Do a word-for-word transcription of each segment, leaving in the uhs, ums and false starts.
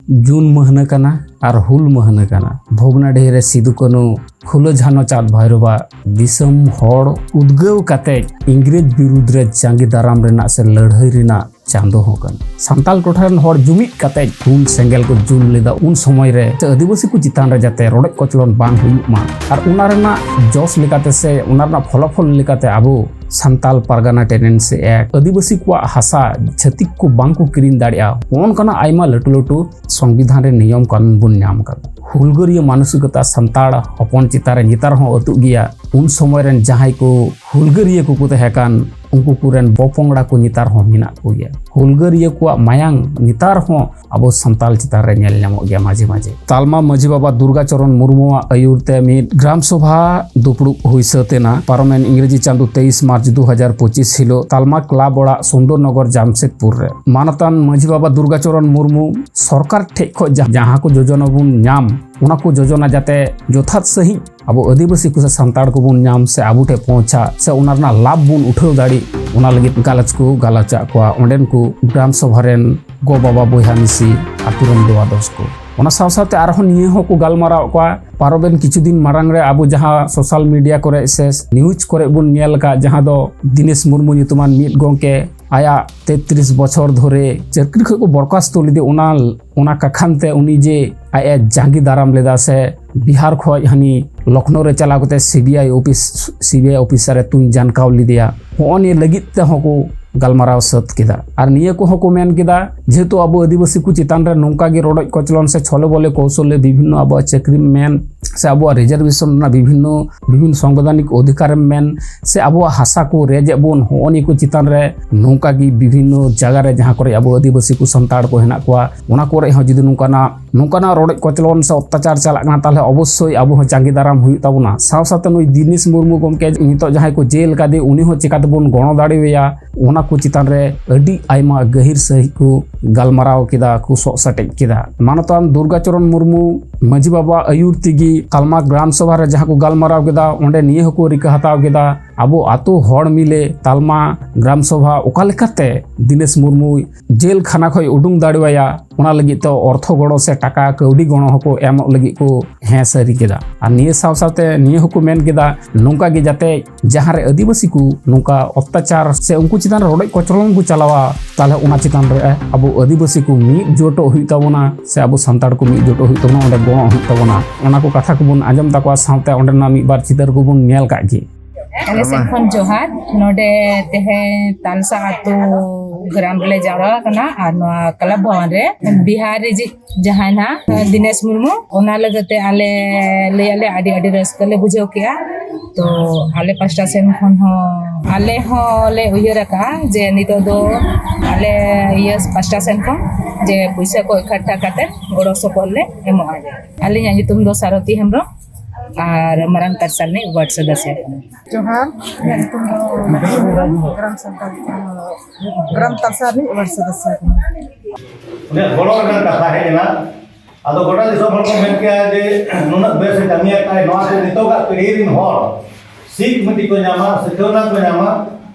ᱡᱩᱱ ᱢᱟᱹᱦᱱᱟᱹ ᱠᱟᱱᱟ ᱟᱨ ᱦᱩᱞ ᱢᱟᱹᱦᱱᱟᱹ ᱠᱟᱱᱟ᱾ ᱵᱷᱚᱜᱽᱱᱟᱰᱤᱦᱤ ᱨᱮ ᱥᱤᱫᱩ ᱠᱟᱹᱱᱩ, ᱯᱷᱩᱞᱳ ᱡᱷᱟᱱᱚ ᱪᱟᱸᱫᱽ ᱵᱷᱟᱭᱨᱳᱣᱟᱜ ᱫᱤᱥᱚᱢ ᱦᱚᱲ ᱩᱫᱽᱜᱟᱹᱣ ᱠᱟᱛᱮ ᱤᱝᱨᱮᱡᱽ ᱵᱤᱨᱩᱫᱽ ᱨᱮ ᱡᱟᱸᱜᱮ ᱫᱟᱨᱟᱢ ᱨᱮᱱᱟᱜ ᱥᱮ ᱞᱟᱹᱲᱦᱟᱹᱭ ᱨᱮᱱᱟᱜ ᱪᱟᱸᱫᱚ ᱦᱚᱸ ᱠᱟᱱᱟ᱾ ᱥᱟᱱᱛᱟᱲ ᱴᱚᱴᱷᱟ ᱨᱮᱱ ᱦᱚᱲ ᱡᱩᱢᱤᱫ ᱠᱟᱛᱮ ᱦᱩᱞ ᱥᱮᱸᱜᱮᱞ ᱠᱚ ᱡᱩᱞ ᱞᱮᱫᱟ᱾ ᱩᱱ ᱥᱚᱢᱚᱭ ᱨᱮ ᱥᱮ ᱟᱹᱫᱤᱵᱟᱹᱥᱤ ᱠᱚ ᱪᱮᱛᱟᱱ ᱨᱮ ᱡᱟᱛᱮ ᱨᱚᱰᱚᱡ ᱠᱚᱪᱞᱚᱱ ᱵᱟᱝ ᱦᱩᱭᱩᱜ ᱢᱟ, ᱟᱨ ᱚᱱᱟ ᱨᱮᱱᱟᱜ ᱡᱚᱥ ᱞᱮᱠᱟᱛᱮ ᱥᱮ ᱚᱱᱟ ᱨᱮᱱᱟᱜ ᱯᱷᱚᱞᱟᱯᱷᱚᱞ ᱞᱮᱠᱟᱛᱮ ᱟᱵᱚ ᱥᱟᱱᱛᱟᱞ ᱯᱟᱨᱜᱟᱱᱟ ᱴᱮᱱᱮᱱᱥᱤ ᱮᱠᱴ, ᱟᱹᱫᱤᱵᱟᱹᱥᱤ ᱠᱚᱣᱟᱜ ᱦᱟᱥᱟ ᱪᱷᱟᱹᱛᱤᱠ ᱠᱚ ᱵᱟᱝ ᱠᱚ ᱠᱤᱨᱤᱧ ᱫᱟᱲᱮᱭᱟᱜᱼᱟ, ᱱᱚᱜᱼᱚ ᱱᱚᱝᱠᱟᱱᱟᱜ ᱟᱭᱢᱟ ᱞᱟᱹᱴᱩ ᱞᱟᱹᱴᱩ ᱥᱚᱝᱵᱤᱫᱷᱟᱱ ᱨᱮ ᱱᱤᱭᱚᱢ ᱠᱟᱹᱱᱩᱱ ᱵᱚᱱ ᱧᱟᱢ ᱟᱠᱟᱫᱟ᱾ ᱦᱩᱞᱜᱟᱹᱨᱤᱭᱟᱹ ᱢᱟᱱᱚᱥᱤᱠᱚᱛᱟ ᱥᱟᱱᱛᱟᱲ ᱦᱚᱯᱚᱱ ᱪᱮᱛᱟᱱ ᱨᱮ ᱱᱮᱛᱟᱨ ᱦᱚᱸ ᱟᱹᱛᱩᱜ ᱜᱮᱭᱟ᱾ ᱩᱱ ᱥᱚᱢᱚᱭ ᱨᱮᱱ ᱡᱟᱦᱟᱸᱭ ᱠᱚ ᱦᱩᱞᱜᱟᱹᱨᱤᱭᱟᱹ ᱠᱚᱠᱚ ᱛᱟᱦᱮᱸ ᱠᱟᱱ, ᱩᱱᱠᱩ ᱠᱚᱨᱮᱱ ᱯᱚᱯᱚᱝᱲᱟ ᱠᱚ ᱱᱮᱛᱟᱨ ᱦᱚᱸ ᱢᱮᱱᱟᱜ ᱠᱚᱜᱮᱭᱟ᱾ ᱦᱩᱞᱜᱟᱹᱨᱤᱭᱟᱹ ᱠᱚᱣᱟᱜ ᱢᱟᱭᱟᱝ ᱱᱮᱛᱟᱨ ᱦᱚᱸ ᱟᱵᱚ ᱥᱟᱱᱛᱟᱞ ᱪᱮᱛᱟᱱ ᱨᱮ ᱧᱮᱞ ᱧᱟᱢᱚᱜ ᱜᱮᱭᱟ ᱢᱟᱡᱷᱮ ᱢᱟᱡᱷᱮ᱾ ᱛᱟᱞᱢᱟ ᱢᱟᱹᱡᱷᱤ ᱵᱟᱵᱟ ᱫᱩᱨᱜᱟ ᱪᱚᱨᱚᱱ ᱢᱩᱨᱢᱩᱣᱟᱜ ᱟᱹᱭᱩᱨ ᱛᱮ ᱢᱤᱫ ᱜᱨᱟᱢ ᱥᱚᱵᱷᱟ ᱫᱩᱯᱲᱩᱵ ᱦᱩᱭ ᱥᱟᱹᱛ ᱮᱱᱟ ᱯᱟᱨᱚᱢᱮᱱ ᱤᱝᱨᱮᱡᱤ ᱪᱟᱸᱫᱚ ᱛᱮᱭᱤᱥ ᱢᱟᱨᱪ ᱫᱩ ᱦᱟᱡᱟᱨ ᱯᱚᱸᱪᱤᱥ ᱦᱤᱞᱳᱜ ᱛᱟᱞᱢᱟ ᱠᱞᱟᱵᱽ ᱚᱲᱟᱜ ᱥᱩᱱᱫᱚᱨ ᱱᱚᱜᱚᱨ ᱡᱟᱢᱥᱮᱫᱽᱯᱩᱨ ᱨᱮ᱾ ᱢᱟᱱᱚᱛᱟᱱ ᱢᱟᱹᱡᱷᱤ ᱵᱟᱵᱟ ᱫᱩᱨᱜᱟ ᱪᱚᱨᱚᱱ ᱢᱩᱨᱢᱩ ᱥᱚᱨᱠᱟᱨ ᱴᱷᱮᱡ ᱠᱷᱚᱡ ᱡᱟ-, ᱡᱟᱦᱟᱸ ᱠᱚ ᱡᱳᱡᱚᱱᱟ ᱵᱚᱱ ᱧᱟᱢ, ᱚᱱᱟ ᱠᱚ ᱡᱳᱡᱚᱱᱟ ᱡᱟᱛᱮ ᱡᱚᱛᱷᱟᱛ ᱥᱟᱺᱦᱤᱡ ᱟᱵᱚ ᱟᱹᱫᱤᱵᱟᱹᱥᱤ ᱠᱚ ᱥᱮ ᱥᱟᱱᱛᱟᱲ ᱠᱚᱵᱚᱱ ᱧᱟᱢ ᱥᱮ ᱟᱵᱚ ᱴᱷᱮᱱ ᱯᱳᱸᱣᱪᱷᱟᱜ ᱥᱮ ᱚᱱᱟ ᱨᱮᱱᱟᱜ ᱞᱟᱵᱷ ᱵᱚᱱ ᱩᱴᱷᱟᱹᱣ ᱫᱟᱲᱮᱜ, ᱚᱱᱟ ᱞᱟᱹᱜᱤᱫ ᱜᱟᱞᱚᱪ ᱠᱚ ᱜᱟᱞᱚᱪᱟᱜ ᱠᱚᱣᱟ ᱚᱸᱰᱮᱱ ᱠᱚ ᱜᱨᱟᱢ ᱥᱚᱵᱷᱟ ᱨᱮᱱ ᱜᱚ ᱵᱟᱵᱟ ᱵᱚᱭᱦᱟ ᱢᱤᱥᱤ ᱟᱛᱳ ᱨᱮᱱ ᱫᱚᱣᱟ ᱫᱚᱥ ᱠᱚ᱾ ᱚᱱᱟ ᱥᱟᱶ ᱥᱟᱶᱛᱮ ᱟᱨᱦᱚᱸ ᱱᱤᱭᱟᱹ ᱦᱚᱸᱠᱚ ᱜᱟᱞᱢᱟᱨᱟᱣ ᱠᱚᱣᱟ, ᱯᱟᱨᱚᱵᱮᱱ ᱠᱤᱪᱷᱩ ᱫᱤᱱ ᱢᱟᱲᱟᱝ ᱨᱮ ᱟᱵᱚ ᱡᱟᱦᱟᱸ ᱥᱳᱥᱟᱞ ᱢᱤᱰᱤᱭᱟ ᱠᱚᱨᱮ ᱥᱮ ᱱᱤᱭᱩᱡᱽ ᱠᱚᱨᱮ ᱵᱚᱱ ᱧᱮᱞ ᱟᱠᱟᱫ, ᱡᱟᱦᱟᱸ ᱫᱚ ᱫᱤᱱᱮᱥ ᱢᱩᱨᱢᱩ ᱧᱩᱛᱩᱢᱟᱱ ᱢᱤᱫ ᱜᱚᱢᱠᱮ ᱟᱭᱟᱜ ᱛᱮᱛᱨᱤᱥ ᱵᱚᱪᱷᱚᱨ ᱫᱷᱚᱨᱮ ᱪᱟᱹᱠᱨᱤ ᱠᱷᱚᱱ ᱠᱚ ᱵᱚᱨᱠᱟᱥᱛᱚ ᱞᱮᱫᱮ, ᱚᱱᱟ, ᱚᱱᱟ ᱠᱟᱠᱷᱟᱱ ᱛᱮ ᱩᱱᱤ ᱡᱮ ᱟᱡ ᱮ ᱡᱟᱸᱜᱮ ᱫᱟᱨᱟᱢ ᱞᱮᱫᱟ ᱥᱮ ᱵᱤᱦᱟᱨ ᱠᱷᱚᱱ ᱦᱟᱹᱱᱤ ᱞᱚᱠᱷᱱᱳ ᱨᱮ ᱪᱟᱞᱟᱣ ᱠᱟᱛᱮ ᱥᱤᱵᱤᱟᱭ ᱚᱯᱷᱤᱥ, ᱥᱤᱵᱤᱟᱭ ᱚᱯᱷᱤᱥᱟᱨ ᱮ ᱛᱩᱧ ᱡᱟᱱᱠᱟᱣ ᱞᱮᱫᱮᱭᱟ, ᱦᱚᱸᱜᱼᱚ ᱱᱤᱭᱟᱹ ᱞᱟᱹᱜᱤᱫ ᱛᱮᱦᱚᱸ ᱠᱚ ᱜᱟᱞᱢᱟᱨᱟᱣ ᱥᱟᱹᱛ ᱠᱮᱫᱟ᱾ ᱟᱨ ᱱᱤᱭᱟᱹ ᱠᱚᱦᱚᱸ ᱠᱚ ᱢᱮᱱ ᱠᱮᱫᱟ, ᱡᱮᱦᱮᱛᱩ ᱟᱵᱚ ᱟᱹᱫᱤᱵᱟᱹᱥᱤ ᱠᱚ ᱪᱮᱛᱟᱱ ᱨᱮ ᱱᱚᱝᱠᱟ ᱜᱮ ᱨᱚᱰᱚᱡ ᱠᱚᱪᱞᱚᱱ ᱥᱮ ᱪᱷᱚᱞᱮ ᱵᱚᱞᱮ ᱠᱚᱣᱥᱚᱞᱮ ᱵᱤᱵᱷᱤᱱᱱᱚ ᱟᱵᱚᱣᱟᱜ ᱪᱟᱹᱠᱨᱤ ᱢᱮᱱ ᱥᱮ ᱟᱵᱚᱣᱟᱜ ᱨᱤᱡᱟᱨᱵᱷᱮᱥᱚᱱ ᱨᱮᱱᱟᱜ ᱵᱤᱵᱷᱤᱱᱱᱚ, ᱵᱤᱵᱷᱤᱱᱱᱚ ᱥᱚᱝᱵᱤᱫᱷᱟᱱᱤᱠ ᱚᱫᱷᱤᱠᱟᱨᱮᱢ ᱢᱮᱱ ᱥᱮ ᱟᱵᱚᱣᱟᱜ ᱦᱟᱥᱟ ᱠᱚ ᱨᱮᱡᱮᱫ ᱵᱚᱱ, ᱦᱚᱸᱜᱼᱚ ᱱᱤᱭᱟᱹ ᱠᱚ ᱪᱮᱛᱟᱱ ᱨᱮ ᱱᱚᱝᱠᱟ ᱜᱮ ᱵᱤᱵᱷᱤᱱᱱᱚ ᱡᱟᱭᱜᱟ ᱨᱮ ᱡᱟᱦᱟᱸ ᱠᱚᱨᱮ ᱟᱵᱚ ᱟᱹᱫᱤᱵᱟᱹᱥᱤ ᱠᱚ ᱥᱟᱱᱛᱟᱲ ᱠᱚ ᱦᱮᱱᱟᱜ ᱠᱚᱣᱟ, ᱚᱱᱟ ᱠᱚᱨᱮ ᱦᱚᱸ ᱡᱩᱫᱤ ᱱᱚᱝᱠᱟᱱᱟᱜ, ᱱᱚᱝᱠᱟᱱᱟᱜ ᱨᱚᱰᱚᱡ ᱠᱚᱪᱞᱚᱱ ᱥᱮ ᱚᱛᱛᱟᱪᱟᱨ ᱪᱟᱞᱟᱜ ᱠᱟᱱᱟ, ᱛᱟᱦᱚᱞᱮ ᱚᱵᱚᱥᱥᱳᱭ ᱟᱵᱚ ᱦᱚᱸ ᱡᱟᱸᱜᱮ ᱫᱟᱨᱟᱢ ᱦᱩᱭᱩᱜ ᱛᱟᱵᱚᱱᱟ᱾ ᱥᱟᱶ ᱥᱟᱶᱛᱮ ᱱᱩᱭ ᱫᱤᱱᱮᱥ ᱢᱩᱨᱢᱩ ᱜᱚᱢᱠᱮ ᱱᱤᱛᱚᱜ ᱡᱟᱦᱟᱸᱭ ᱠᱚ ᱡᱮᱞ ᱠᱟᱫᱮ, ᱩᱱᱤ ᱦᱚᱸ ᱪᱮᱠᱟ ᱛᱮᱵᱚᱱ ᱜᱚᱲᱚ ᱫᱟᱲᱮᱣᱟᱭᱟ, ᱚᱱᱟ ᱠᱚ ᱪᱮᱛᱟᱱ ᱨᱮ ᱟᱹᱰᱤ ᱟᱭᱢᱟ ᱜᱟᱹᱦᱤᱨ ᱥᱟᱹᱦᱤᱡ ᱠᱚ ᱜᱟᱞᱢᱟᱨᱟᱣ ᱠᱮᱫᱟ, ᱠᱚ ᱥᱚᱜ ᱥᱮᱴᱮᱡ ᱠᱮᱫᱟ᱾ ᱢᱟᱱᱚᱛᱟᱱ ᱫᱩᱨᱜᱟᱪᱚᱨᱚᱱ ᱢᱩᱨᱢᱩ ᱢᱟᱹᱡᱷᱤ ᱵᱟᱵᱟ ᱟᱹᱭᱩᱨ ᱛᱮᱜᱮ ᱛᱟᱞᱢᱟ ᱜᱨᱟᱢ ᱥᱚᱵᱷᱟ ᱨᱮ ᱡᱟᱦᱟᱸ ᱠᱚ ᱜᱟᱞᱢᱟᱨᱟᱣ ᱠᱮᱫᱟ, ᱚᱸᱰᱮ ᱱᱤᱭᱟᱹ ᱦᱚᱸᱠᱚ ᱨᱤᱠᱟᱹ ᱦᱟᱛᱟᱣ ᱠᱮᱫᱟ ᱟᱵᱚ ᱟᱛᱳ ᱦᱚᱲ ᱢᱤᱞᱮ ᱛᱟᱞᱢᱟ ᱜᱨᱟᱢ ᱥᱚᱵᱷᱟ ᱚᱠᱟ ᱞᱮᱠᱟᱛᱮ ᱫᱤᱱᱮᱥ ᱢᱩᱨᱢᱩ ᱡᱮᱞ ᱠᱷᱟᱱᱟ ᱠᱷᱚᱱ ᱩᱰᱩᱝ ᱫᱟᱲᱮᱣᱟᱭᱟ, ᱚᱱᱟ ᱞᱟᱹᱜᱤᱫ ᱛᱮ ᱚᱨᱛᱷᱚ ᱜᱚᱲᱚ ᱥᱮ ᱴᱟᱠᱟ ᱠᱟᱹᱣᱰᱤ ᱜᱚᱲᱚ ᱦᱚᱸᱠᱚ ᱮᱢᱚᱜ ᱞᱟᱹᱜᱤᱫ ᱠᱚ ᱦᱮᱸ ᱥᱟᱹᱨᱤ ᱠᱮᱫᱟ᱾ ᱟᱨ ᱱᱤᱭᱟᱹ ᱥᱟᱶ ᱥᱟᱶᱛᱮ ᱱᱤᱭᱟᱹ ᱦᱚᱸᱠᱚ ᱢᱮᱱ ᱠᱮᱫᱟ, ᱱᱚᱝᱠᱟ ᱜᱮ ᱡᱟᱛᱮ ᱡᱟᱦᱟᱸ ᱨᱮ ᱟᱹᱫᱤᱵᱟᱹᱥᱤ ᱠᱚ ᱱᱚᱝᱠᱟ ᱚᱛᱛᱟᱪᱟᱨ ᱥᱮ ᱩᱱᱠᱩ ᱪᱮᱛᱟᱱ ᱨᱮ ᱨᱚᱰᱚᱡ ᱠᱚᱪᱞᱚᱱ ᱠᱚ ᱪᱟᱞᱟᱣᱟ, ᱛᱟᱦᱞᱮ ᱚᱱᱟ ᱪᱮᱛᱟᱱ ᱨᱮ ᱟᱵᱚ ᱟᱹᱫᱤᱵᱟᱹᱥᱤ ᱠᱚ ᱢᱤᱫ ᱡᱳᱴᱚᱜ ᱦᱩᱭᱩᱜ ᱛᱟᱵᱚᱱᱟ ᱥᱮ ᱟᱵᱚ ᱥᱟᱱᱛᱟᱲ ᱠᱚ ᱢᱤᱫ ᱡᱳᱴᱚᱜ ᱦᱩᱭᱩᱜ ᱛᱟᱵᱚᱱᱟ, ᱚᱸᱰᱮ ᱜᱚᱲᱚ ᱦᱩᱭᱩᱜ ᱛᱟᱵᱚᱱᱟ᱾ ᱚᱱᱟ ᱠᱚ ᱠᱟᱛᱷᱟ ᱠᱚᱵᱚᱱ ᱟᱸᱡᱚᱢ ᱛᱟᱠᱚᱣᱟ, ᱥᱟᱶᱛᱮ ᱚᱸᱰᱮᱱᱟᱜ ᱢᱤᱫ ᱵᱟᱨ ᱪᱤᱛᱟᱹᱨ ᱠᱚᱵᱚᱱ ᱧᱮᱞ ᱠᱟᱜ ᱜᱮ᱾ ᱟᱞᱮ ᱥᱮᱫ ᱠᱷᱚᱱ ᱡᱚᱦᱟᱨ᱾ ᱱᱚᱰᱮ ᱛᱮᱦᱮᱧ ᱛᱟᱞᱥᱟ ᱟᱹᱛᱩ ᱜᱨᱟᱢ ᱨᱮᱞᱮ ᱡᱟᱣᱨᱟ ᱟᱠᱟᱱᱟ ᱟᱨ ᱱᱚᱣᱟ ᱠᱞᱟᱵᱽ ᱵᱷᱚᱵᱚᱱ ᱨᱮ ᱵᱤᱦᱟᱨ ᱨᱤᱡᱤᱡ ᱡᱟᱦᱟᱸᱭ ᱱᱟᱦᱟᱜ ᱫᱤᱱᱮᱥ ᱢᱩᱨᱢᱩ, ᱚᱱᱟ ᱞᱟᱹᱜᱤᱫ ᱛᱮ ᱟᱞᱮ ᱞᱟᱹᱭ ᱟᱞᱮ ᱟᱹᱰᱤ, ᱟᱹᱰᱤ ᱨᱟᱹᱥᱠᱟᱹ ᱞᱮ ᱵᱩᱡᱷᱟᱹᱣ ᱠᱮᱜᱼᱟ᱾ ᱛᱚ ᱟᱞᱮ ᱯᱟᱥᱴᱟ ᱥᱮᱱ ᱠᱷᱚᱱ ᱦᱚᱸ ᱟᱞᱮ ᱦᱚᱸ ᱞᱮ ᱩᱭᱦᱟᱹᱨ ᱟᱠᱟᱜᱼᱟ ᱡᱮ ᱱᱤᱛᱚᱜ ᱫᱚ ᱟᱞᱮ ᱤᱭᱟᱹ ᱯᱟᱥᱴᱟ ᱥᱮᱱ ᱠᱷᱚᱱ ᱡᱮ ᱯᱩᱭᱥᱟᱹ ᱠᱚ ᱮᱠᱷᱟᱴᱴᱟ ᱠᱟᱛᱮ ᱜᱚᱲᱚ ᱥᱚᱯᱚᱦᱚᱫ ᱞᱮ ᱮᱢᱚᱜᱼᱟ᱾ ᱟᱹᱞᱤᱧᱟᱜ ᱧᱩᱛᱩᱢ ᱫᱚ ᱥᱟᱨᱚᱛᱤ ᱦᱮᱢᱵᱨᱚᱢ ᱟᱨ ᱢᱟᱨᱟᱝ ᱛᱟᱨᱥᱟᱞ ᱨᱤᱱᱤᱡ ᱣᱟᱨᱰ ᱥᱚᱫᱚᱥᱥᱚ ᱠᱟᱱᱟ᱾ ᱡᱚᱦᱟᱨ, ᱤᱧᱟᱹᱜ ᱧᱩᱛᱩᱢ ᱫᱚ ᱜᱨᱟᱢ ᱥᱟᱱᱛᱟᱲ, ᱜᱨᱟᱢ ᱛᱟᱞᱥᱟ ᱨᱤᱱᱤᱡ ᱣᱟᱨᱰ ᱥᱚᱫᱚᱥᱥᱚ ᱠᱟᱱᱟ᱾ ᱩᱱᱤᱭᱟᱜ ᱜᱚᱲᱚ ᱨᱮᱱᱟᱜ ᱠᱟᱛᱷᱟ ᱦᱮᱡ ᱮᱱᱟ᱾ ᱟᱫᱚ ᱜᱚᱴᱟ ᱫᱤᱥᱚᱢ ᱦᱚᱲ ᱠᱚ ᱢᱮᱱ ᱠᱮᱭᱟ ᱡᱮ ᱱᱩᱱᱟᱹᱜ ᱵᱮᱥ ᱮ ᱠᱟᱹᱢᱤ ᱟᱠᱟᱫ, ᱱᱚᱣᱟ ᱛᱮ ᱱᱤᱛᱚᱜᱟᱜ ᱯᱤᱲᱦᱤ ᱨᱤᱱ ᱦᱚᱲ ᱥᱤᱠᱷ ᱢᱤᱫᱴᱤᱡ ᱠᱚ ᱧᱟᱢᱟ, ᱥᱤᱠᱷᱟᱹᱣᱱᱟ ᱠᱚ ᱧᱟᱢᱟ,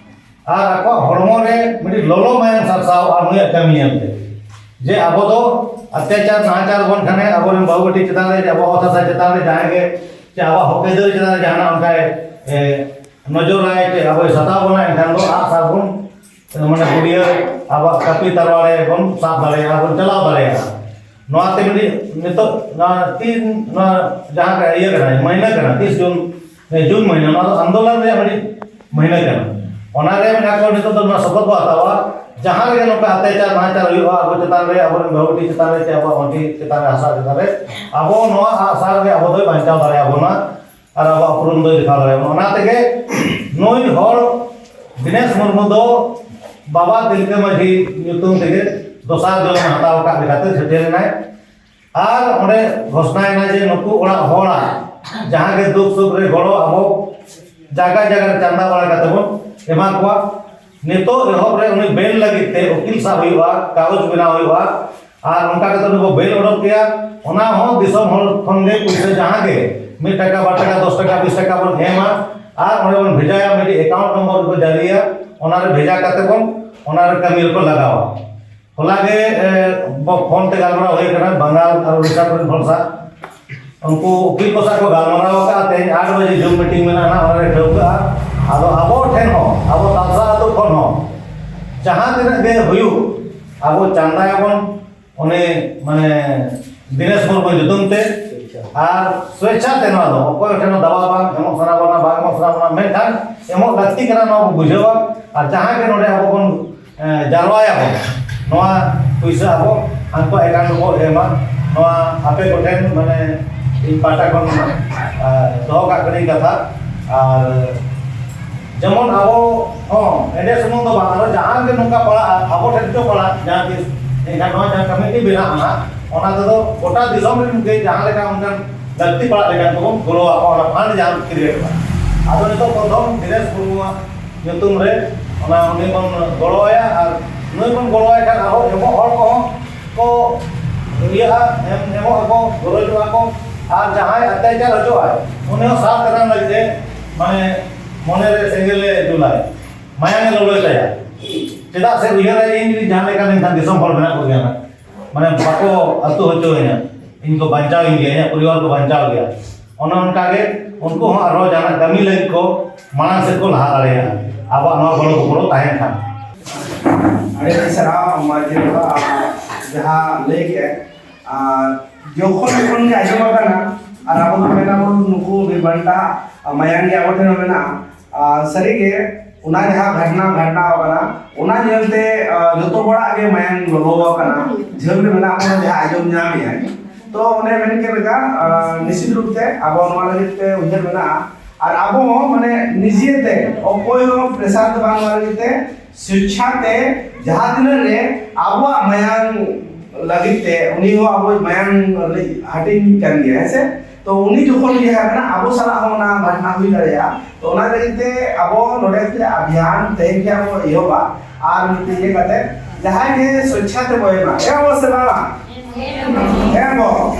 ᱟᱨ ᱟᱠᱚᱣᱟᱜ ᱦᱚᱲᱢᱚ ᱨᱮ ᱢᱤᱫᱴᱤᱡ ᱞᱚᱞᱚ ᱢᱟᱭᱟᱢ ᱥᱟᱨᱥᱟᱣᱜᱼᱟ ᱱᱩᱭᱟᱜ ᱠᱟᱹᱢᱤ ᱧᱮᱞᱛᱮ᱾ ᱡᱮ ᱟᱵᱚ ᱫᱚ ᱚᱛᱛᱟᱪᱟᱨ ᱱᱟᱦᱟᱪᱟᱨ ᱵᱚᱱ ᱠᱷᱟᱱᱮ ᱟᱵᱚᱨᱮᱱ ᱵᱟᱹᱦᱩ ᱵᱤᱴᱤ ᱪᱮᱛᱟᱱ ᱨᱮ, ᱟᱵᱚᱣᱟᱜ ᱚᱛ ᱦᱟᱥᱟ ᱪᱮᱛᱟᱱ ᱨᱮ ᱡᱟᱦᱟᱸᱭ ᱜᱮ, ᱪᱮ ᱟᱵᱚᱣᱟᱜ ᱦᱚᱠ ᱟᱹᱭᱫᱟᱹᱨᱤ ᱪᱮᱛᱟᱱ ᱨᱮ ᱡᱟᱦᱟᱱᱟᱜ ᱚᱱᱠᱟᱭ, ᱮ, ᱱᱚᱡᱚᱨᱟᱭ, ᱪᱮ ᱟᱵᱚᱭ ᱥᱟᱛᱟᱣ ᱵᱚᱱᱟ, ᱮᱱᱠᱷᱟᱱ ᱫᱚ ᱟᱜ ᱥᱟᱨ ᱵᱚᱱ, ᱢᱟᱱᱮ, ᱜᱩᱰᱤᱭᱟᱹ ᱟᱵᱚᱣᱟᱜ ᱠᱟᱹᱯᱤ ᱛᱟᱨᱣᱟᱲᱮ ᱵᱚᱱ ᱥᱟᱵ ᱫᱟᱲᱮᱭᱟᱜᱼᱟ, ᱵᱚᱱ ᱪᱟᱞᱟᱣ ᱫᱟᱲᱮᱭᱟᱜᱼᱟ᱾ ᱱᱚᱣᱟ ᱛᱮ ᱢᱤᱫᱴᱤᱡ ᱱᱤᱛᱚᱜ ᱱᱚᱣᱟ ᱛᱤᱱ, ᱱᱚᱣᱟ ᱡᱟᱦᱟᱸ ᱤᱭᱟᱹ ᱠᱟᱱᱟ, ᱢᱟᱹᱦᱱᱟᱹ ᱠᱟᱱᱟ, ᱛᱤᱥ ᱡᱩᱱ, ᱦᱮᱸ, ᱡᱩᱱ ᱢᱟᱹᱦᱱᱟᱹ, ᱱᱚᱣᱟ ᱫᱚ ᱟᱱᱫᱳᱞᱚᱱ ᱨᱮᱭᱟᱜ ᱢᱤᱫᱴᱤᱡ ᱢᱟᱹᱦᱱᱟᱹ ᱠᱟᱱᱟ᱾ ᱚᱱᱟ ᱨᱮ ᱢᱮᱱᱟᱜ ᱠᱚ ᱱᱤᱛᱚᱜ ᱫᱚ ᱱᱚᱣᱟ ᱥᱚᱯᱚᱛ ᱵᱚ ᱦᱟᱛᱟᱣᱟ, ᱡᱟᱦᱟᱸ ᱨᱮᱜᱮ ᱱᱚᱝᱠᱟ ᱚᱛᱛᱟᱪᱟᱨ ᱱᱟᱦᱟᱪᱟᱨ ᱦᱩᱭᱩᱜᱼᱟ ᱟᱵᱚ ᱪᱮᱛᱟᱱ ᱨᱮ, ᱟᱵᱚᱨᱮᱱ ᱵᱟᱹᱦᱩ ᱵᱤᱴᱤ ᱪᱮᱛᱟᱱ ᱨᱮ, ᱪᱮ ᱟᱵᱚᱣᱟᱜ ᱢᱟᱹᱡᱷᱤ ᱪᱮᱛᱟᱱ ᱨᱮ, ᱦᱟᱥᱟ ᱪᱮᱛᱟᱱ ᱨᱮ, ᱟᱵᱚ ᱱᱚᱣᱟ ᱟᱜ ᱥᱟᱨ ᱜᱮ ᱟᱵᱚ ᱫᱚᱭ ᱵᱟᱧᱪᱟᱣ ᱫᱟᱲᱮᱭᱟᱵᱚᱱᱟ ᱟᱨ ᱟᱵᱚᱣᱟᱜ ᱩᱯᱨᱩᱢ ᱫᱚᱭ ᱫᱮᱠᱷᱟᱣ ᱫᱟᱲᱮᱭᱟᱵᱚᱱᱟ᱾ ᱚᱱᱟ ᱛᱮᱜᱮ ᱱᱩᱭ ᱦᱚᱲ ᱫᱤᱱᱮᱥ ᱢᱩᱨᱢᱩ ᱫᱚ ᱵᱟᱵᱟ ᱛᱤᱞᱠᱟᱹ ᱢᱟᱹᱡᱷᱤ ᱧᱩᱛᱩᱢ ᱛᱮᱜᱮ ᱫᱚᱥᱟᱨ ᱡᱚᱱᱢ ᱦᱟᱛᱟᱣ ᱟᱠᱟᱫ ᱞᱮᱠᱟᱛᱮ ᱥᱮᱴᱮᱨ ᱮᱱᱟᱭ᱾ ᱟᱨ ᱚᱸᱰᱮ ᱜᱷᱳᱥᱱᱟᱭᱮᱱᱟ ᱡᱮ ᱱᱩᱠᱩ ᱚᱲᱟᱜ ᱦᱚᱲᱟᱜ ᱡᱟᱦᱟᱸ ᱜᱮ ᱫᱩᱠ ᱥᱩᱠ ᱨᱮ ᱜᱚᱲᱚ ᱟᱵᱚ ᱡᱟᱭᱜᱟ ᱡᱟᱭᱜᱟ ᱨᱮ ᱪᱟᱸᱫᱟ ᱵᱟᱲᱟ ᱠᱟᱛᱮ ᱵᱚᱱ ᱮᱢᱟ ᱠᱚᱣᱟ᱾ ᱱᱤᱛᱚᱜ ᱮᱦᱚᱵ ᱨᱮ ᱩᱱᱤ ᱵᱮᱞ ᱞᱟᱹᱜᱤᱫ ᱛᱮ ᱩᱠᱤᱞ ᱥᱟᱵ ᱦᱩᱭᱩᱜᱼᱟ, ᱠᱟᱜᱚᱡᱽ ᱵᱮᱱᱟᱣ ᱦᱩᱭᱩᱜᱼᱟ, ᱟᱨ ᱚᱱᱠᱟ ᱠᱟᱛᱮ ᱩᱱᱤ ᱵᱚ ᱵᱮᱞ ᱚᱰᱚᱠ ᱠᱮᱭᱟ᱾ ᱚᱱᱟ ᱦᱚᱸ ᱫᱤᱥᱚᱢ ᱦᱚᱲ ᱠᱷᱚᱱ ᱜᱮ ᱯᱩᱭᱥᱟᱹ ᱡᱟᱦᱟᱸ ᱜᱮ ᱢᱤᱫ ᱴᱟᱠᱟ, ᱵᱟᱨ ᱴᱟᱠᱟ, ᱫᱚᱥ ᱴᱟᱠᱟ, ᱵᱤᱥ ᱴᱟᱠᱟ ᱵᱚᱱ ᱮᱢᱟ, ᱟᱨ ᱚᱸᱰᱮ ᱵᱚᱱ ᱵᱷᱮᱡᱟᱭᱟ, ᱢᱤᱫᱴᱤᱡ ᱮᱠᱟᱣᱩᱱᱴ ᱱᱚᱢᱵᱚᱨ ᱠᱚ ᱡᱟᱹᱨᱤᱭᱟ, ᱚᱱᱟᱨᱮ ᱵᱷᱮᱡᱟ ᱠᱟᱛᱮ ᱵᱚᱱ ᱚᱱᱟᱨᱮ ᱠᱟᱹᱢᱤ ᱨᱮᱠᱚ ᱞᱟᱜᱟᱣᱟ᱾ ᱦᱚᱞᱟ ᱜᱮ ᱯᱷᱳᱱ ᱛᱮ ᱜᱟᱞᱢᱟᱨᱟᱣ ᱦᱩᱭ ᱟᱠᱟᱱᱟ ᱵᱟᱝᱜᱟᱞ ᱟᱨ ᱩᱲᱤᱥᱥᱟ ᱠᱚᱨᱮᱱ ᱦᱚᱲ ᱥᱟᱶ᱾ ᱩᱱᱠᱩ ᱩᱠᱤᱞ ᱠᱚ ᱥᱟᱶ ᱠᱚ ᱜᱟᱞᱢᱟᱨᱟᱣ ᱟᱠᱟᱫᱼᱟ᱾ ᱛᱮᱦᱮᱧ ᱟᱴ ᱵᱟᱡᱮ ᱡᱩᱢ ᱢᱤᱴᱤᱝ ᱢᱮᱱᱟᱜᱼᱟ, ᱚᱱᱟᱨᱮ ᱴᱷᱟᱹᱣᱠᱟᱹᱜᱼᱟ᱾ ᱟᱫᱚ ᱟᱵᱚ ᱴᱷᱮᱱ ᱦᱚᱸ, ᱟᱵᱚ ᱛᱟᱞᱥᱟ ᱟᱹᱛᱩ ᱠᱷᱚᱱ ᱦᱚᱸ ᱡᱟᱦᱟᱸ ᱛᱤᱱᱟᱹᱜ ᱜᱮ ᱦᱩᱭᱩᱜ, ᱟᱵᱚ ᱪᱟᱸᱫᱟᱭᱟᱵᱚᱱ ᱩᱱᱤ, ᱢᱟᱱᱮ, ᱫᱤᱱᱮᱥ ᱢᱩᱨᱢᱩ ᱧᱩᱛᱩᱢ ᱛᱮ᱾ ᱟᱨ ᱥᱣᱮᱪᱪᱷᱟ ᱛᱮ ᱱᱚᱣᱟ ᱫᱚ, ᱚᱠᱚᱭ ᱴᱷᱮᱱ ᱦᱚᱸ ᱫᱟᱵᱟᱣ ᱵᱟᱝ ᱮᱢᱚᱜ ᱥᱟᱱᱟ ᱵᱚᱱᱟ, ᱵᱟᱝ ᱮᱢᱚᱜ ᱥᱟᱱᱟ ᱵᱚᱱᱟ, ᱢᱮᱱᱠᱷᱟᱱ ᱮᱢᱚᱜ ᱞᱟᱹᱠᱛᱤ ᱠᱟᱱᱟ, ᱱᱚᱣᱟ ᱵᱚ ᱵᱩᱡᱷᱟᱹᱣᱟ᱾ ᱟᱨ ᱡᱟᱦᱟᱸ ᱜᱮ ᱱᱚᱰᱮ ᱟᱵᱚ ᱵᱚᱱ ᱡᱟᱨᱣᱟᱭᱟᱵᱚᱱ, ᱱᱚᱣᱟ ᱯᱩᱭᱥᱟᱹ ᱟᱵᱚ ᱦᱟᱱᱠᱩᱣᱟᱜ ᱮᱠᱟᱣᱩᱱᱴ ᱨᱮᱵᱚ ᱮᱢᱟ᱾ ᱱᱚᱣᱟ ᱟᱯᱮ ᱠᱚᱴᱷᱮᱱ, ᱢᱟᱱᱮ, ᱤᱧ ᱯᱟᱦᱴᱟ ᱠᱷᱚᱱ ᱫᱚᱦᱚ ᱠᱟᱜ ᱠᱟᱹᱱᱟᱹᱧ ᱠᱟᱛᱷᱟ᱾ ᱟᱨ ᱡᱮᱢᱚᱱ ᱟᱵᱚ ᱦᱚᱸ ᱮᱸᱰᱮ ᱥᱩᱢᱩᱝ ᱫᱚ ᱵᱟᱝ, ᱟᱨᱚ ᱡᱟᱦᱟᱸ ᱜᱮ ᱱᱚᱝᱠᱟ ᱯᱟᱲᱟᱜᱼᱟ, ᱟᱵᱚ ᱴᱷᱮᱱ ᱜᱮ ᱯᱟᱲᱟᱜ ᱡᱟᱦᱟᱸ ᱛᱤᱥ, ᱮᱱᱠᱷᱟᱱ ᱱᱚᱣᱟ ᱡᱟᱦᱟᱸ ᱠᱚᱢᱤᱴᱤ ᱵᱮᱱᱟᱜᱼᱟ ᱱᱟᱦᱟᱜ, ᱚᱱᱟ ᱛᱮᱫᱚ ᱜᱚᱴᱟ ᱫᱤᱥᱚᱢ ᱨᱮᱱ ᱜᱮ ᱡᱟᱦᱟᱸ ᱞᱮᱠᱟ ᱚᱱᱠᱟᱱ ᱞᱟᱹᱠᱛᱤ ᱯᱟᱲᱟᱜ ᱞᱮᱠᱷᱟᱱ ᱛᱮᱵᱚᱱ ᱜᱚᱲᱚ ᱟᱠᱚᱣᱟ, ᱚᱱᱟ ᱯᱷᱟᱱᱰ ᱡᱟᱦᱟᱸ ᱠᱨᱤᱭᱮᱴᱚᱜᱼᱟ᱾ ᱟᱫᱚ ᱱᱤᱛᱚᱜ ᱯᱨᱚᱛᱷᱚᱢ ᱫᱤᱱᱮᱥ ᱢᱩᱨᱢᱩᱣᱟᱜ ᱧᱩᱛᱩᱢ ᱨᱮ ᱚᱱᱟ ᱩᱱᱤ ᱵᱚᱱ ᱜᱚᱲᱚ ᱟᱭᱟ, ᱟᱨ ᱱᱩᱭ ᱵᱚᱱ ᱜᱚᱲᱚ ᱟᱭ ᱠᱷᱟᱱ ᱟᱨᱦᱚᱸ ᱮᱢᱚᱜ ᱦᱚᱲ ᱠᱚᱦᱚᱸ ᱠᱚ ᱤᱭᱟᱹᱜᱼᱟ, ᱮᱢ, ᱮᱢᱚᱜ ᱟᱠᱚ, ᱜᱚᱨᱚᱡᱚᱜᱼᱟ ᱠᱚ᱾ ᱟᱨ ᱡᱟᱦᱟᱸᱭ ᱚᱛᱛᱟᱪᱟᱨ ᱦᱚᱪᱚᱜᱼᱟᱭ, ᱩᱱᱤ ᱦᱚᱸ ᱥᱟᱨ ᱛᱮᱨᱟᱝ ᱞᱟᱹᱜᱤᱫ ᱮ, ᱢᱟᱱᱮ, ᱢᱚᱱᱮ ᱨᱮ ᱥᱮᱸᱜᱮᱞ ᱮ ᱡᱩᱞᱟᱭ, ᱢᱟᱭᱟᱝ ᱮ ᱞᱚᱞᱚᱭ ᱛᱟᱭᱟ᱾ ᱪᱮᱫᱟᱜ ᱥᱮ ᱩᱭᱦᱟᱹᱨᱟᱭ, ᱤᱧ ᱡᱩᱫᱤ ᱡᱟᱦᱟᱸ ᱞᱮᱠᱟ ᱞᱮᱱᱠᱷᱟᱱ ᱫᱤᱥᱚᱢ ᱦᱚᱲ ᱢᱮᱱᱟᱜ ᱠᱚᱜᱮᱭᱟ ᱱᱟᱜ, ᱢᱟᱱᱮ, ᱵᱟᱠᱚ ᱟᱹᱛᱩ ᱦᱚᱪᱚ ᱤᱧᱟ, ᱤᱧ ᱠᱚ ᱵᱟᱧᱪᱟᱣ ᱤᱧ ᱜᱮᱭᱟ, ᱤᱧᱟᱹᱜ ᱯᱚᱨᱤᱵᱟᱨ ᱠᱚ ᱵᱟᱧᱪᱟᱣ ᱜᱮᱭᱟ᱾ ᱚᱱᱮ ᱚᱱᱠᱟ ᱜᱮ ᱩᱱᱠᱩ ᱦᱚᱸ ᱟᱨᱦᱚᱸ ᱡᱟᱦᱟᱱᱟᱜ ᱠᱟᱹᱢᱤ ᱞᱟᱹᱜᱤᱫ ᱠᱚ ᱢᱟᱲᱟᱝ ᱥᱮᱫ ᱠᱚ ᱞᱟᱦᱟ ᱫᱟᱲᱮᱭᱟᱜᱼᱟ, ᱟᱵᱚᱣᱟᱜ ᱱᱚᱣᱟ ᱜᱚᱲᱚ ᱜᱚᱯᱚᱲᱚ ᱛᱟᱦᱮᱱ ᱠᱷᱟᱱ᱾ ᱟᱹᱰᱤ ᱟᱹᱰᱤ ᱥᱟᱨᱦᱟᱣ ᱢᱟᱹᱡᱷᱤ ᱵᱟᱵᱟ, ᱟᱢ ᱡᱟᱦᱟᱸ ᱞᱟᱹᱭ ᱠᱮᱫ, ᱟᱨ ᱡᱚᱠᱷᱚᱱ ᱡᱚᱠᱷᱚᱱ ᱜᱮ ᱟᱸᱡᱚᱢ ᱟᱠᱟᱱᱟ, ᱟᱨ ᱟᱵᱚ ᱫᱚ ᱢᱮᱱᱟ ᱵᱚᱱ ᱱᱩᱠᱩ ᱵᱤᱨ ᱵᱟᱱᱴᱟ ᱢᱟᱭᱟᱝ ᱜᱮ ᱟᱵᱚ ᱴᱷᱮᱱ ᱦᱚᱸ ᱢᱮᱱᱟᱜᱼᱟ᱾ ᱟᱨ ᱥᱟᱹᱨᱤᱜᱮ ᱚᱱᱟ ᱡᱟᱦᱟᱸ ᱜᱷᱟᱴᱱᱟ ᱜᱷᱟᱴᱱᱟ ᱟᱠᱟᱱᱟ, ᱚᱱᱟ ᱧᱮᱞᱛᱮ, ᱟᱨ, ᱡᱚᱛᱚ ᱦᱚᱲᱟᱜ ᱜᱮ ᱢᱟᱭᱟᱝ ᱞᱚᱞᱚ ᱟᱠᱟᱱᱟ᱾ ᱡᱷᱟᱹᱞ ᱨᱮ ᱢᱮᱱᱟᱜ ᱵᱚᱱᱟ ᱡᱟᱦᱟᱸ ᱟᱸᱡᱚᱢ ᱧᱟᱢᱮᱜᱼᱟᱭ, ᱛᱚ ᱚᱱᱮ ᱢᱮᱱ ᱠᱮᱫ ᱞᱮᱠᱟ, ᱟᱨ, ᱱᱤᱥᱪᱤᱛ ᱨᱩᱯ ᱛᱮ ᱟᱵᱚ ᱱᱚᱣᱟ ᱞᱟᱹᱜᱤᱫ ᱛᱮ ᱩᱭᱦᱟᱹᱨ ᱢᱮᱱᱟᱜᱼᱟ᱾ ᱟᱨ ᱟᱵᱚ ᱦᱚᱸ ᱢᱟᱱᱮ ᱱᱤᱡᱮᱛᱮ ᱚᱠᱚᱭ ᱦᱚᱸ ᱯᱨᱮᱥᱟᱨ ᱫᱚ ᱵᱟᱝ ᱮᱢᱟ ᱞᱟᱹᱜᱤᱫ ᱛᱮ ᱥᱩᱪᱪᱷᱟ ᱛᱮ ᱡᱟᱦᱟᱸ ᱛᱤᱱᱟᱹᱜ ᱨᱮ ᱟᱵᱚᱣᱟᱜ ᱢᱟᱭᱟᱝ ᱞᱟᱹᱜᱤᱫ ᱛᱮ ᱩᱱᱤ ᱦᱚᱸ ᱟᱵᱚ ᱢᱟᱭᱟᱝ ᱨᱤᱱᱤᱡ ᱦᱟᱹᱴᱤᱧ ᱠᱟᱱ ᱜᱮᱭᱟ, ᱦᱮᱸ ᱥᱮ? ᱛᱚ ᱩᱱᱤ ᱡᱚᱠᱷᱚᱱ ᱤᱭᱟᱹ ᱟᱠᱟᱱᱟ, ᱟᱵᱚ ᱥᱟᱞᱟᱜ ᱦᱚᱸ ᱚᱱᱟ ᱜᱷᱟᱴᱱᱟ ᱦᱩᱭ ᱫᱟᱲᱮᱭᱟᱜᱼᱟ᱾ ᱛᱚ ᱚᱱᱟ ᱞᱟᱹᱜᱤᱫ ᱛᱮ ᱟᱵᱚ ᱱᱚᱰᱮ ᱠᱷᱚᱱ ᱟᱵᱷᱤᱭᱟᱱ ᱛᱮᱦᱮᱧ ᱜᱮ ᱟᱵᱚ ᱮᱦᱚᱵᱟ᱾ ᱟᱨ ᱢᱤᱫᱴᱤᱡ ᱤᱭᱟᱹ ᱠᱟᱛᱮ ᱡᱟᱦᱟᱸᱭ ᱜᱮ ᱥᱩᱪᱪᱷᱟ ᱛᱮ ᱵᱚ ᱮᱢᱟ, ᱮᱢ ᱟᱵᱚ ᱥᱮ ᱵᱟᱝ? ᱮᱢ ᱟᱵᱚ᱾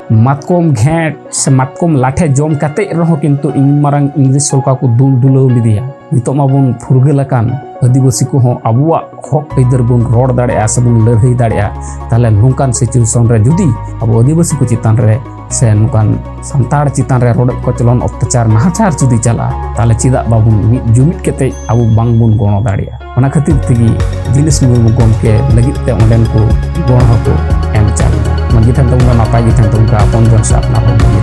ᱢᱟᱛᱠᱚᱢ ᱜᱷᱮᱸᱴ ᱥᱮ ᱢᱟᱛᱠᱚᱢ ᱞᱟᱴᱷᱮ ᱡᱚᱢ ᱠᱟᱛᱮ ᱨᱮᱦᱚᱸ ᱠᱤᱱᱛᱩ ᱤᱧ ᱢᱟᱨᱟᱝ ᱤᱝᱨᱮᱡᱽ ᱥᱚᱨᱠᱟᱨ ᱠᱚ ᱫᱩᱞ ᱫᱩᱞᱟᱹᱣ ᱞᱮᱫᱮᱭᱟ᱾ ᱱᱤᱛᱚᱜ ᱢᱟᱵᱚᱱ ᱯᱷᱩᱨᱜᱟᱹᱞ ᱟᱠᱟᱱ, ᱟᱹᱫᱤᱵᱟᱹᱥᱤ ᱠᱚᱦᱚᱸ ᱟᱵᱚᱣᱟᱜ ᱦᱚᱠ ᱟᱹᱭᱫᱟᱹᱨ ᱵᱚᱱ ᱨᱚᱲ ᱫᱟᱲᱮᱭᱟᱜᱼᱟ ᱥᱮ ᱵᱚᱱ ᱞᱟᱹᱲᱦᱟᱹᱭ ᱫᱟᱲᱮᱭᱟᱜᱼᱟ᱾ ᱛᱟᱦᱚᱞᱮ ᱱᱚᱝᱠᱟᱱ situation ᱨᱮ ᱡᱩᱫᱤ ᱟᱵᱚ ᱟᱹᱫᱤᱵᱟᱹᱥᱤ ᱠᱚ ᱪᱮᱛᱟᱱ ᱨᱮ ᱥᱮ ᱱᱚᱝᱠᱟᱱ ᱥᱟᱱᱛᱟᱲ ᱪᱮᱛᱟᱱ ᱨᱮ ᱨᱚᱰᱚᱡ ᱠᱚᱪᱞᱚᱱ, ᱚᱛᱛᱟᱪᱟᱨ, ᱱᱟᱦᱟᱪᱟᱨ ᱡᱩᱫᱤ ᱪᱟᱞᱟᱜᱼᱟ, ᱛᱟᱦᱚᱞᱮ ᱪᱮᱫᱟᱜ ᱵᱟᱵᱚᱱ ᱢᱤᱫ ᱡᱩᱢᱤᱫ ᱠᱟᱛᱮ ᱟᱵᱚ ᱵᱟᱝᱵᱚᱱ ᱜᱚᱲᱚ ᱫᱟᱲᱮᱭᱟᱜᱼᱟ? ᱚᱱᱟ ᱠᱷᱟᱹᱛᱤᱨ ᱛᱮᱜᱮ ᱫᱤᱱᱮᱥ ᱢᱩᱨᱢᱩ ᱜᱚᱢᱠᱮ ᱞᱟᱹᱜᱤᱫ ᱛᱮ ᱚᱸᱰᱮᱱ ᱠᱚ ᱜᱚᱲ ᱦᱚᱸᱠᱚ ᱮᱢ ᱪᱟᱞ ᱮᱱᱟ᱾ ᱢᱟᱹᱡᱷᱤ ᱴᱷᱮᱱ ᱛᱟᱵᱚᱱ ᱯᱮ, ᱱᱟᱯᱟᱭ ᱜᱮ ᱛᱟᱦᱮᱱ ᱛᱟᱵᱚᱱ ᱯᱮ, ᱟᱯᱚᱱ ᱡᱚᱱ ᱥᱮ ᱟᱯᱱᱟᱨ ᱦᱚᱲ ᱠᱚ᱾